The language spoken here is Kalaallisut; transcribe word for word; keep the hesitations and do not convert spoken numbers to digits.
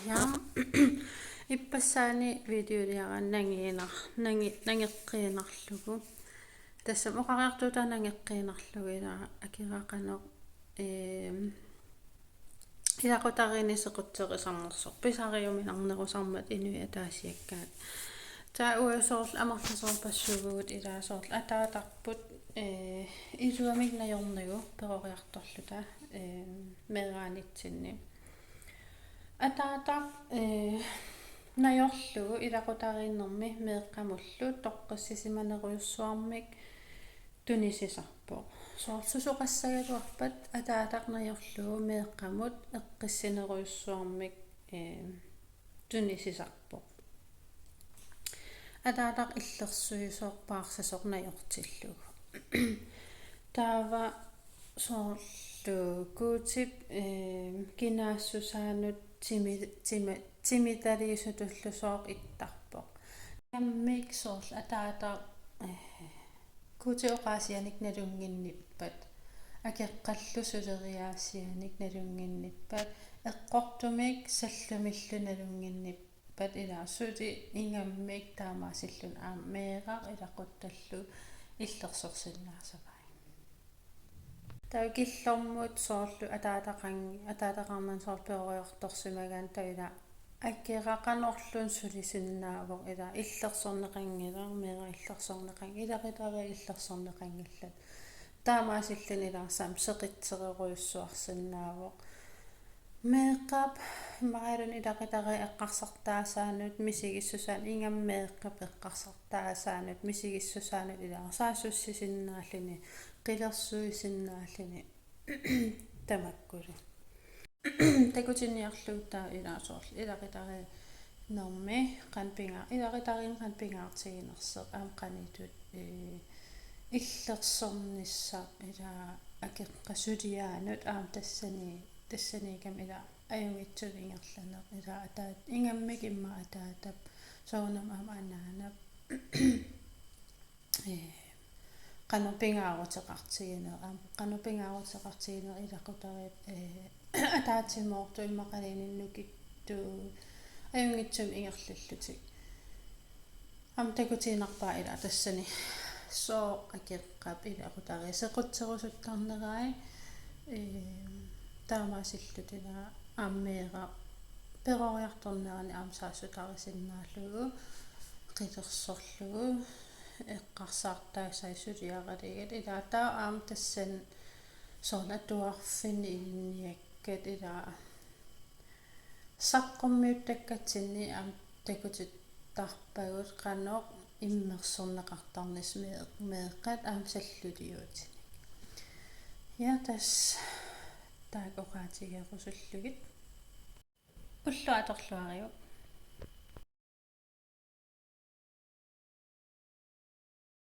Ja. Ippassaani videoliara nangiinar-, nangi-, nangeqqiinnarlugu. Tassami oqariartuutaa nangeqqiinnarlugu, ila akira qanoq, eem, ilaqutariinni sequtserisarnersoq pisariuminarnerusarmat inuit ataasiakkaat. Taava uagut soorlu amerlasoorpassuuvugut, ila soorlu ataatarput, ee, iluamik najornagu peroriartorluta, eem, meeraanitsinni. Ataataq, ee, najorlugu ilaqutariinnermi meeqqamullu toqqissisimanerujussuarmik tunisisarpoq. Soorlu susoqassagaluarpat ataataq najorlugu meeqqamut eqqissinerujussuarmik, ee, tunisisarpoq. Ataataq illersuisoq paarsisoq najortillugu. Taava soorlu Guutip, ee, kinaassusaanut timi-, timi-, timitaliisutullusooq ittarpoq. Ingammik soorlu ataataq, ee, Guutip oqaasianik nalunnginnippat, akeqqallu suleriaasianik nalunnginnippat, eqqortumik sallumillu nalunnginnippat, ila suli ingammik taamaasilluni aamma meeraq ilaquttallu illersorsinnaasavai. Taava killormut soorlu ataataqan-, ataataqarnani soorlu peroriartorsimagaanni taava ila akira qanorluunniit sulisinnaavoq, ila illersorneqanngilaq, meeraq illersorneqanngilaq, ilaqutariit illersorneqanngillat. Taamaasilluni ila aamma seqitsererujussuarsinnaavoq. Meeqqap imaluunniit ilaqutariit eqqarsartaasaanut misigissusaanut, ingammik meeqqap eqqarsartaasaanut misigissusaanut ila saassussisinnaalluni, qilersuisinnaalluni tamakkulu. Takutinniarlugu taava ila soorlu ilaqutariinnermi qanoq pinga-, ilaqutariinni qanoq pingaartiginersoq aamma qanoq ittoq, ee, illersornissaq, ila akeqqap suliaanut aamma tassani, tassaniikami ila ajunngitsumik ingerlaneq, ila ataat-, ingammik immaqa ataatap, soorunami aamma anaanap, ee, qanoq pingaaruteqartigineq, aamma qanoq pingaaruteqartigineq ilaqutariit, ee, ataatsimoortut immaqaluunniit nukittut ajunngitsumik ingerlallutik. Aamma takutiinnarpaa ila tassani sooq akeqqap ilaqutariit sequtserusuttarnerai, ee, taamaasilluta ila aamma meeraq peroriartornerani aamma saassutarisinnaallugu, qilersorlugu, eqqarsartaasaat suliaralugit, ila taava aamma tassani soorlu atuarfinni ilinniakkat ila saqqummiuttakkatsinni aamma takutittarpagut qanoq immersorneqartarnissaq mee-, meeqqat aamma salluliuutinik. Ja tassa taakku oqaatigerusullugit. Ulloq atorluariuk.